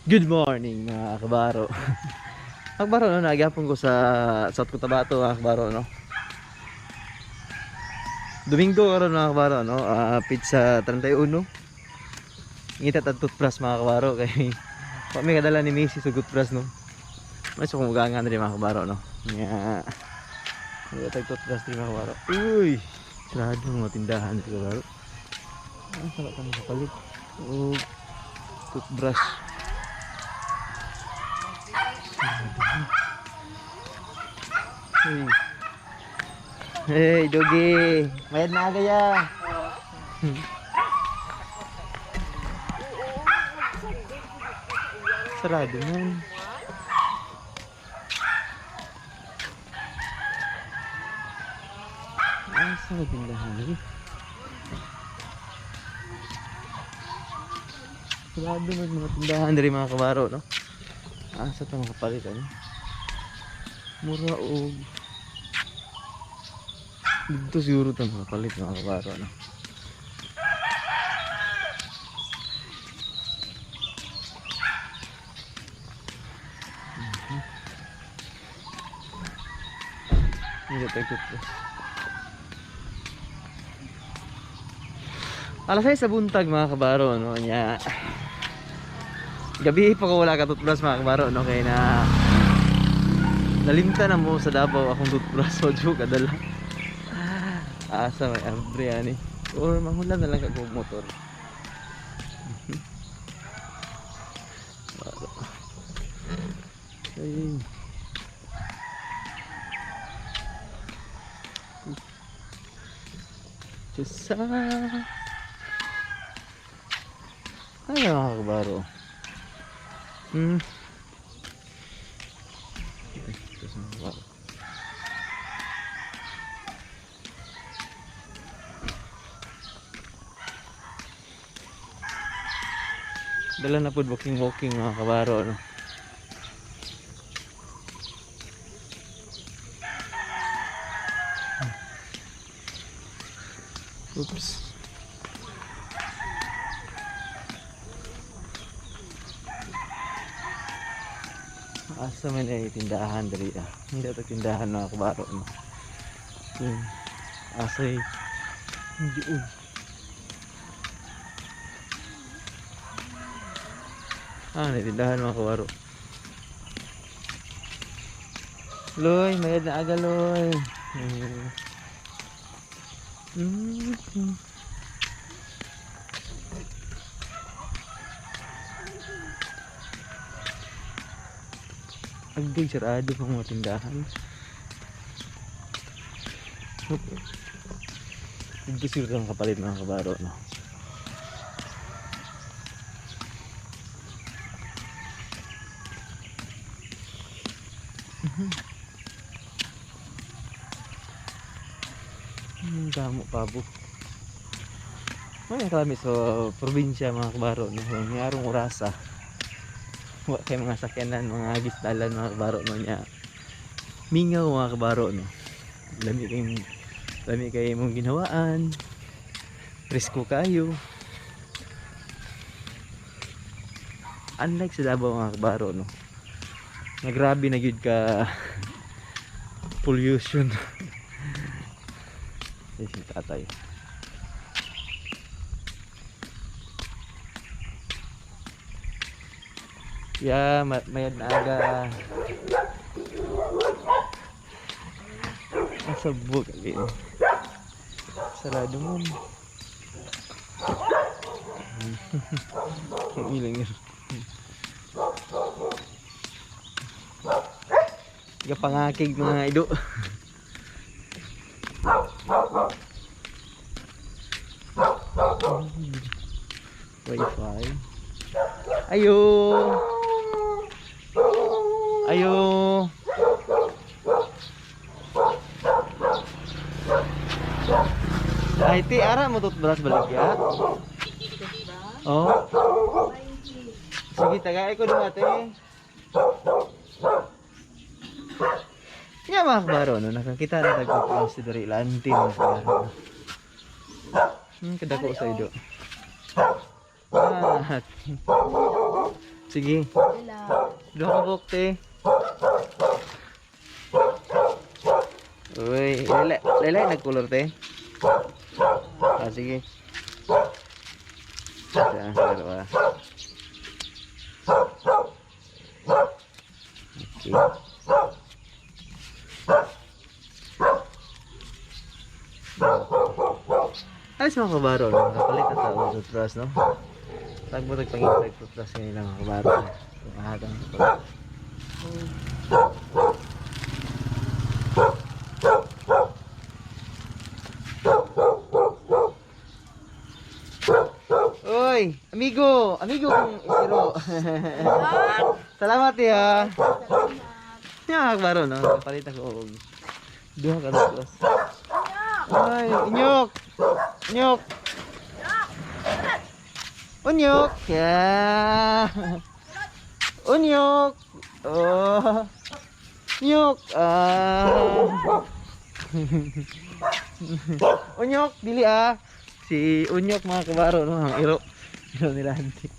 Good morning, mga kabaro. Mga kabaro, no, nagyapon ko sa South Cotabato, mga kabaro, no. Domingo karon, mga kabaro, no, pizza 31. Ngita tag toothbrush, mga kabaro, kay wa may kadala ni Macy sa toothbrush, no. May so kumugangan diri, mga kabaro, no. Nya. Ngita tag toothbrush diri, mga kabaro. Uy, sarado ang mga tindahan diri, kabaro. Ang sarap ka makapalit. Og toothbrush. Hey. Hey, Dogi. Mayad na aga ya. Sarado man. Ay, sa tindahan eh. Sarado man mga tindahan diri, mga kabaro, no? Ah, sa ito makapalit, ano? Mura og dito siguro ito makapalit, mga kabaro, no? Hindi tayo toothbrush. Alas 6 sa buntag, mga kabaro, no? Nya. Gabi pa ko wala ka toothbrush, mga kabaro, no? Kaya na nalimta na mo sa Davao akong toothbrush, so joke kadala. Asa may abre ani. Or mangulam na lang kag motor. Baro. Ay. Diyos. Ay, mga kabaro. Ay, Diyos, mga kabaro. Dala na po walking walking, mga kabaro, no? Oops. Asa man ay tindahan diri ah. Hindi ito tindahan, mga kabaro, no. Yun. Asa ay hindi uy. Ah, may tindahan, mga kabaro. Loy, mayad na aga, Loy. Agday, sarado pang mga tindahan. Okay. Dito siguro ang kapalit, mga kabaro, no? Damo pabo. May kami sa probinsya, mga kabaro, no? May arong orasa. Wa kay mga sakyanan, mga gisdalan, mga kabaro, no, nya. Mingaw, mga kabaro, no. Lami kay imong ginawaan. Presko kayo. Unlike sa Davao, mga kabaro, no. Nagrabe na gyud ka pollution. Ay, si tatay. Yeah, mayad na aga. Asa buk ali. Sarado mo. Ang ilang yun. Gapangakig mga ido. Wi-Fi. Ayo. Ayo. Ay, ti ara mo toothbrush balik ya. Oh. Sige, tagay ko dun, ate. Nga, mga kabaro, no, nakakita na tag-toothbrush si Dori Lantin, mga kabaro. Kadako sa ido. Ah. Sige. Wala. Duha ka buok, te. Uy, lala, lala nagkulor, te. Ah, sige. Saan, dalawa. Okay. Alis mga kabaro, no? Nakapalit na tao ng toothbrush, no? Tagbo tagpangit toothbrush kanila mga kabaro. Mahatang. Uy, amigo, amigo kong isiro. Salamat ya. Ya, kabaro, no? Nakapalit ako og duha ka toothbrush. Ay, inyok. Inyok. Unyok. Yeah. Unyok. Oh. Unyok. Ah. Unyok, dili ah. Si Unyok mga kabaro no, ang iro. Iro nila anti.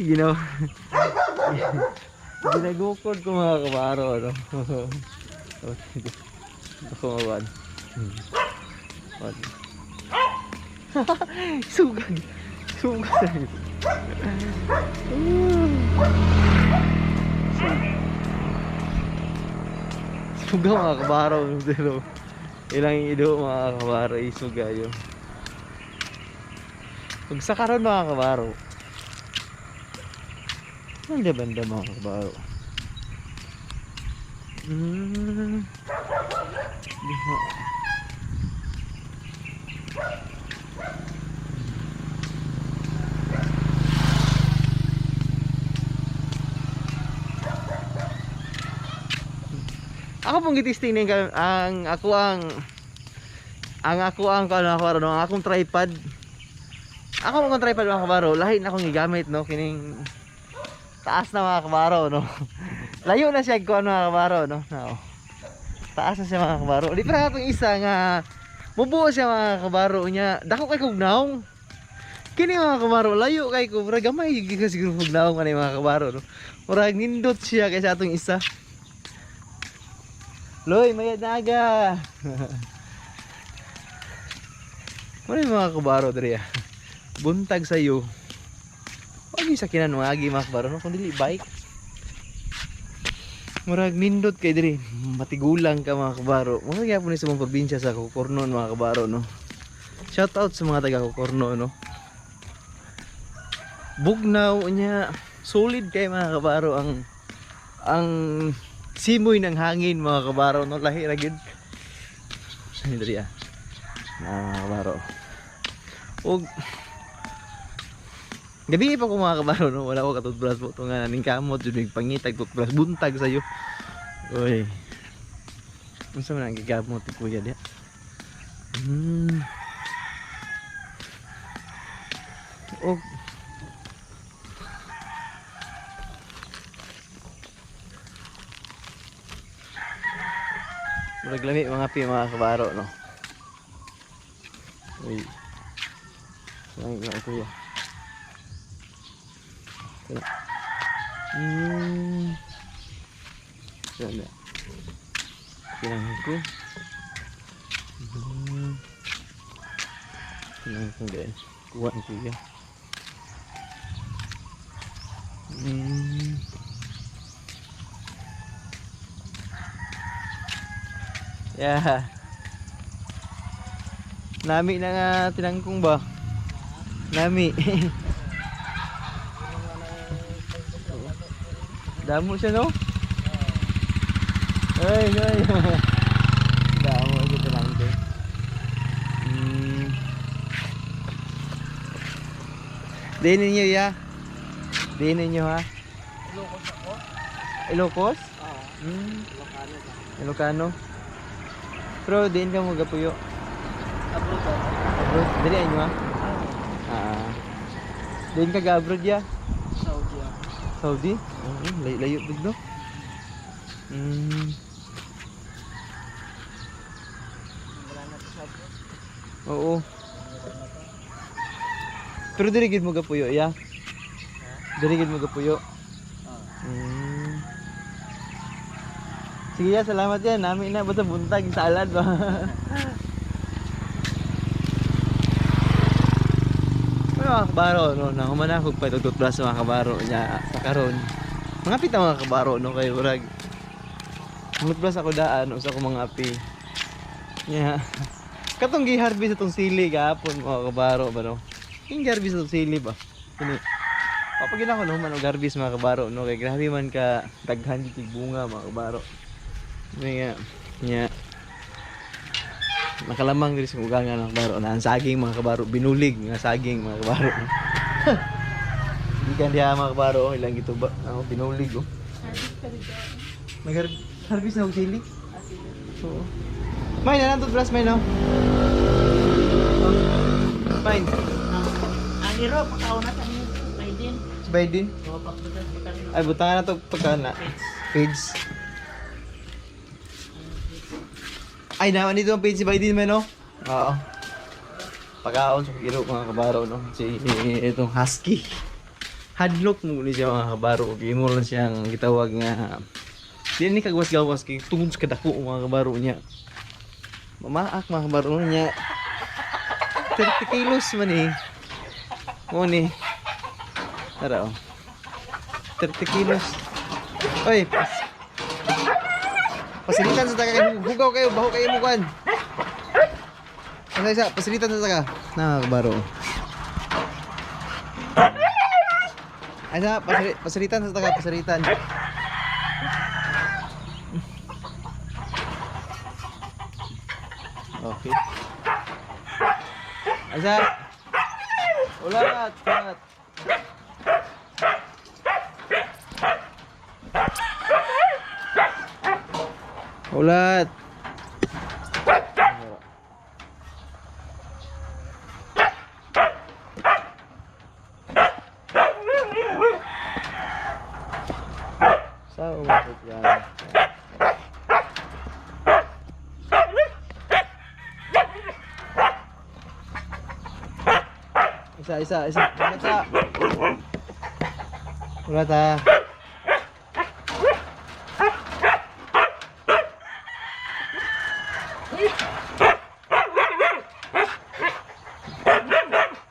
Ginawa. Ginagukod ko mga kabaro no. Ako mawan. Wan. Sugag. Sugag. Suga mga kabaro. Pero ilang ido mga kabaro isuga yun. Pag sa karon mga kabaro. Ang banda mga kabaro. Diha. Ako pong gitisting ning ang ako ang ano ako ano, ang akong tripod. Ako akong tripod mga kabaro, lahi na akong gigamit no kining taas na mga kabaro no. Layo na siya ko ano mga kabaro no. No. Taas na siya mga kabaro. Di pa atong isa nga mubuo siya mga kabaro niya. Dako kay kog naong. Kini mga kabaro layo kay ko murag gamay gyud ka siguro kog naong ani mga kabaro no. Murag nindot siya kaysa atong isa. Loy, mayad na aga. Muna yung mga kabaro diri ah. Buntag sa iyo. Wag yung sakinan mga agi mga kabaro no, kung dili bike. Murag nindot kay diri, matigulang ka mga kabaro. Murag gyapon ni sa mga probinsya sa Kukornon mga kabaro no. Shout out sa mga taga Kukorno no. Bugnaw niya, solid kay mga kabaro ang simoy ng hangin mga kabaro no, lahi ra gyud. Ani diri ah. Na mga kabaro. Og gabi pa ko mga kabaro no, wala ko ka-toothbrush po nga ning kamot jud mig pangitag toothbrush buntag sayo. Uy. Unsa man ang gigamot ni kuya diha? Og murag lami mga pi mga kabaro no. Uy. Lami mga kuya. Tara. Wala. Kailangan ko. Kailangan ko din. Kuha ni kuya. Yeah. Nami na nga tinangkong ba? Nami. Damo siya no? Ay, ay. Damo ito tinangkong. Diin ninyo ya. Diin ninyo ha. Ilocos ako? Ilocos? Oo. Ilocano ba? Ilocano. Pero diin ka mo gapuyo. Abroad ako. Abroad. Dili inyo ha. Ah. Diin ka ga-abroad ya. Saudi ako. Saudi? Oo, layo, layo biglo. Wala na to sa abroad. Oo. Pero dili gid mo gapuyo ya. Dili gid mo gapuyo. Sige ya, salamat yan. Namin na basta buntag salad ba. Pero mga kabaro, no, nahuman ako pa itong toothbrush mga kabaro niya sa karon. Mga pita mga kabaro no kay urag. Toothbrush ako daan usa ko mga api. Nya. Katong gi-harvest atong sili gahapon mga kabaro ba no. Yung harvest atong sili ba. Kini. Papagin ako no man og harvest mga kabaro no kay grabe man ka daghan jud bunga mga kabaro. Nga nya nakalamang diri sa ugangan mga kabaro na ang saging mga kabaro binulig nga saging mga kabaro. Gikan diha mga kabaro ilang gituba oh, binulig oh. Mag harvest na og sili. Oo. May na lang toothbrush may no. Oh. Fine. Ang iro, pakauna sa inyo. Biden. Si Biden. O, pagbutas butang Ay butangan na to pagka na. Page. Ay, naman dito ang page si Biden man, no? Oo. Pagkaon sa iro mga kabaro, no? Si itong husky. Hadlok mo ni siya mga kabaro. Imo lang siyang gitawag nga di ni kagawas-gawas kay tungod sa kadako mga kabaro niya. Mamaak mga kabaro niya. 30 kilos man eh. Mo ni. Tara oh. 30 kilos. Oy, pas. Pasilitan sa taka kay hugaw kayo, baho kayo mo kuan. Isa isa, pasilitan sa taka. Na kabaro. Ay sa, pasilitan sa taka, pasilitan. Okay. Ay sa. Ulat, ulat. Ulat. Sa umasok yan. Isa, isa, isa. Ulat sa. Ulat ah.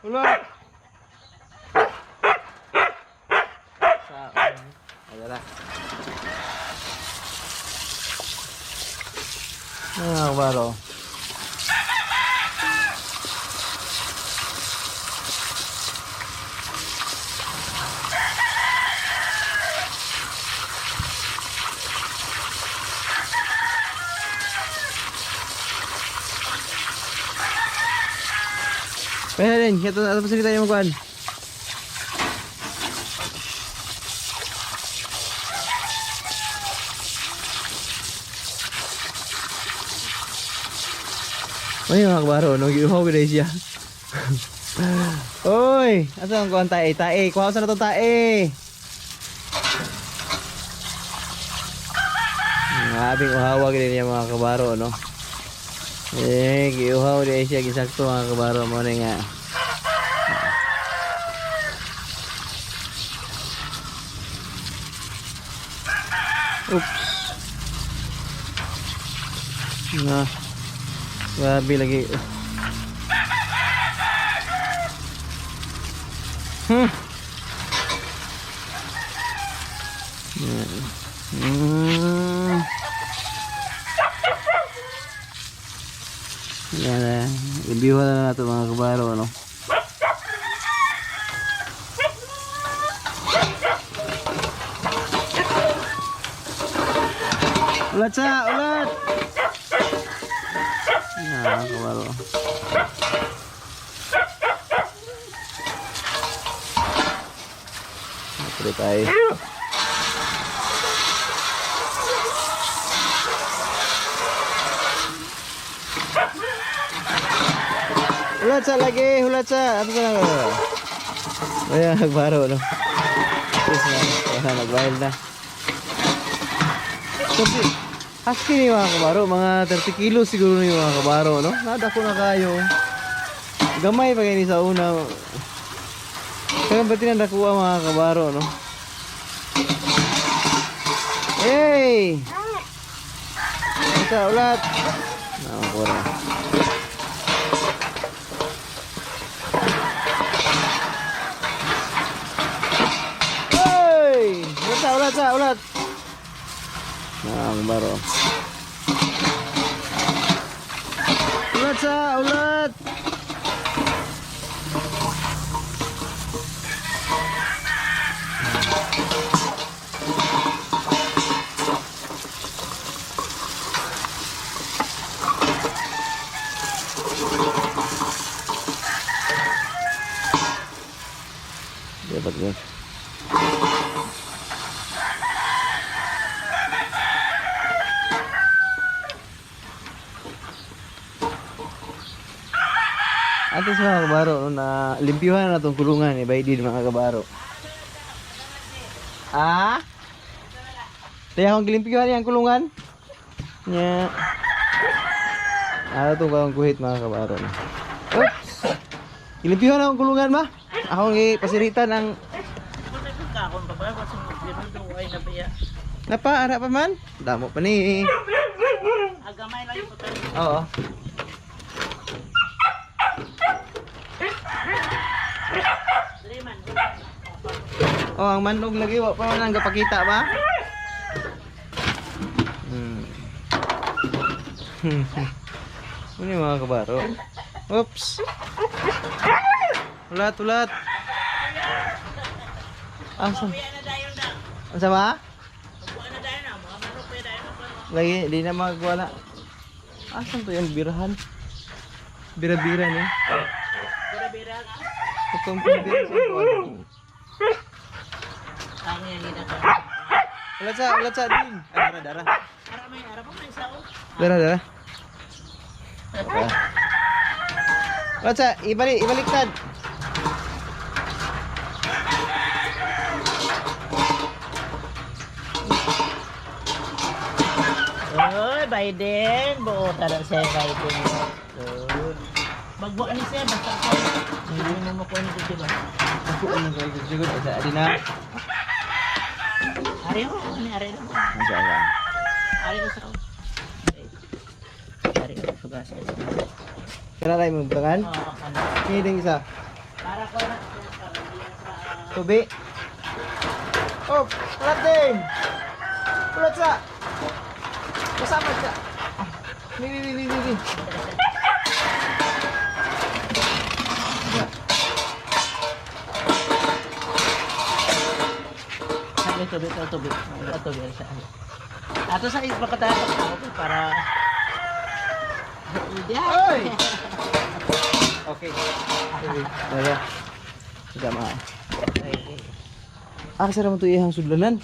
Ulat! Sa, ayan na. Ah, baro. Pwede rin, ito na tapos tayo magkuhan. Ay, mga kabaro, no? Giuhaw ko na siya. Oy, asa ang kuhan tae? Tae, kuha sa na to tae. Grabing uhawa gid niya mga kabaro, no? Eh, giuhaw din siya gisakto mga kabaro mo na nga. Oops. Na. Grabe lagi. Yan na. Ibiwa na natin mga kabaro, no? Ulat sa! Ulat! Na, kabaro. Napre tayo. Ulat sa lagi, ulat sa. Ano sa lang? Ayan, nagbaro, no? Yes, na. Wala, nag-wild na. Kasi, husky ni mga kabaro, mga 30 kilos siguro ni mga kabaro, no? Nadako na kayo. Gamay pa kayo ni sa una. Kaya ba't tinadakuha mga kabaro, no? Hey! Isa ulat. Nakakura. Hey! Ulat sa, ulat sa, ulat. Nakakabaro. Ulat sa, ulat. Dapat yun. Atos mga kabaro, no, na limpyuhan na itong kulungan ni Baydin, mga kabaro. Ah? Kaya akong gilimpyuhan yung kulungan? Nya. Ano itong kawang kuhit, mga kabaro, no? Oops! Gilimpyuhan akong kulungan ma? Akong ipasiritan ang Kung nagkakon pa ba, kasi ay nabiya. Napa, ara pa man? Damo pa ni. Agamay lang yung putan. Oo. Dili man. Oh, ang manok lagi wa pa man ang gapakita ba? Ano yung mga kabaro? Oops. Ulat, ulat. Asa? Kuya na dayon na. Asa ba? Kuha na dayon na. Mga manok pa dayon na. Lagi, di na magwala. Asan to yung birahan? Bira-bira ni. Bira-bira ka. Itong bira sa kuwan. Ang yan gina ka. Ulat sa din. Ay, dara, dara. Ara may ara pa may sao. Dara, dara. Okay. Ulat sa, ibalik, ibaliktad. Oy, Biden. Buo tara siya Biden. Bagwa ni siya basta ko. Hindi mo makuha ni diba? Ako ano ko siguro sa adina. Ari ko, ani ari ko. Asa asa. Ari ko sa. Ari ko sugas. Kana tayo mong butangan? Oo, ano. Kini ding isa. Para ko na Tubi. Oh, ulat din. Ulat sa. Kasama siya. Mi mi mi mi mi, mi. Sabi tubig, tubig, tubig, tubig sa. Ato sa ispa katatak ako para. Oy! Okay. Sige. Dara. Sama. Ah, kasi raman to ihang sudlanan.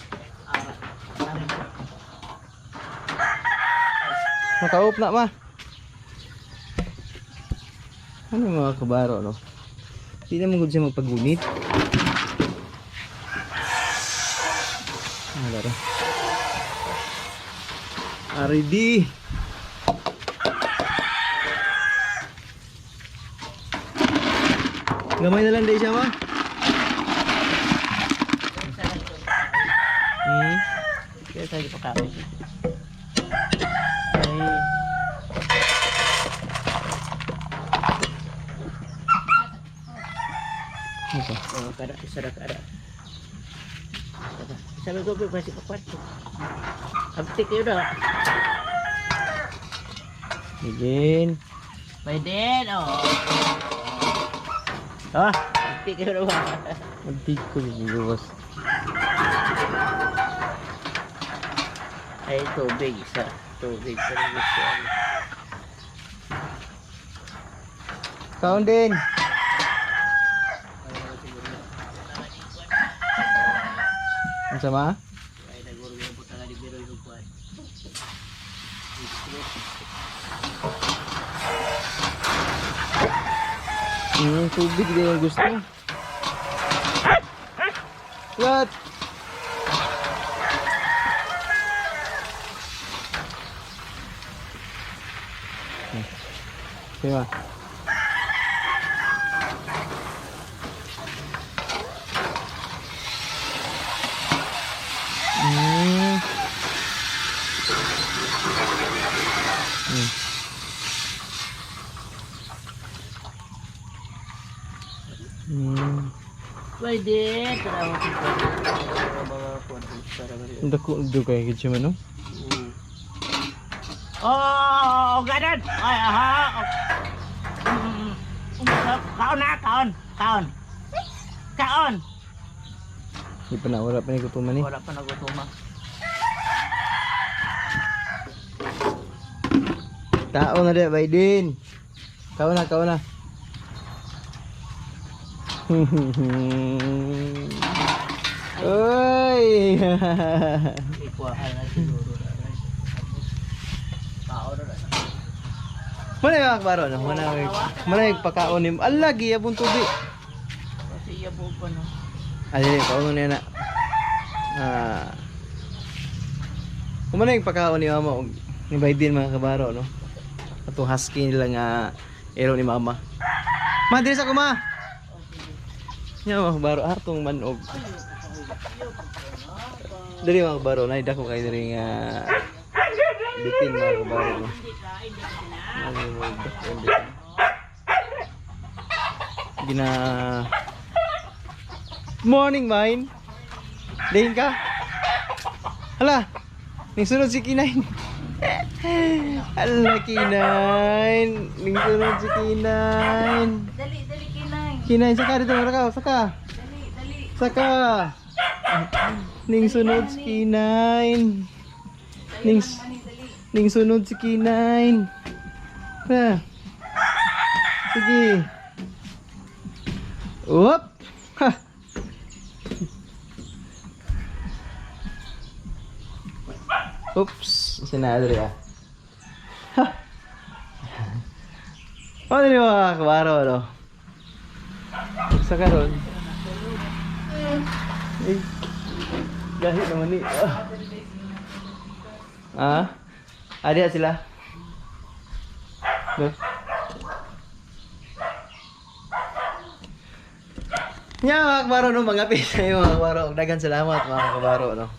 Makaop na ma. Ano yung mga kabaro no? Hindi naman gud siya magpagunit. Ah, dara. Ah, ready. Gamay na lang dahil siya ma. Hmm. Kaya tayo pagkain. Ay. Ano pa? Oh, kada isa ra kada. Sabi ko pa si kwarto. Abtik yun na. Again. Pwede, oh. Ah, abtik yun na. Magtig ko sa luwas. Ay, tubig isa. Tubig pero gusto. Kaon din. Ang sama? Ay, naguro yung puta nga di biro yung kuwan. Tubig din yung gusto. What? Diba? Hmm. Biden. Tara ako mga para ba rin. Dako do kay gid siya man, no? Oh, ganun. Ay, aha. Oh. Kaon na, kaon. Kaon. Kaon. Di pa na, wala pa ni gutuman ni. Wala pa nagutuma. Tao na di, Biden. Kao na, kao na. Uy! Ikuha na siguro na rin. Kaon na na. Mana yung akbaro, no? Mana yung pagkaon ni. Ala, giyabon tubi. Kasi iya po pa no. Ay, dili, kaon na na. Ah. Kumana yung pagkaon ni mama og ni Biden, mga kabaro, no? Atong husky nila nga ero ni mama. Ma, dili sa kuma. Nya, mga kabaro, atong manog. Dili, mga kabaro, nay dako kay diri nga bitin, mga kabaro, no. Ano yung mga dako ang bitin. Gina Morning, mine. Dahin ka? Hala, ning sunod si Kinain. Hala, Kinain. Ning sunod si Kinain. Dali, dali, Kinay. Kinain, saka dito, mara ka, saka. Dali, dali. Saka. Ning sunod si Kinain. Ning, Dali, dali. ning sunod si Kinain. Ha. Sige. Whoop! Ha! Oops, sinadri ah. Ha! Ano yung mga kabaro, no? Sa karon. Ay, gahi naman ni. Ah. Ah? Adi sila. No? Nya, mga kabaro, no, mga pisa yung mga kabaro. Dagan salamat, mga kabaro, no.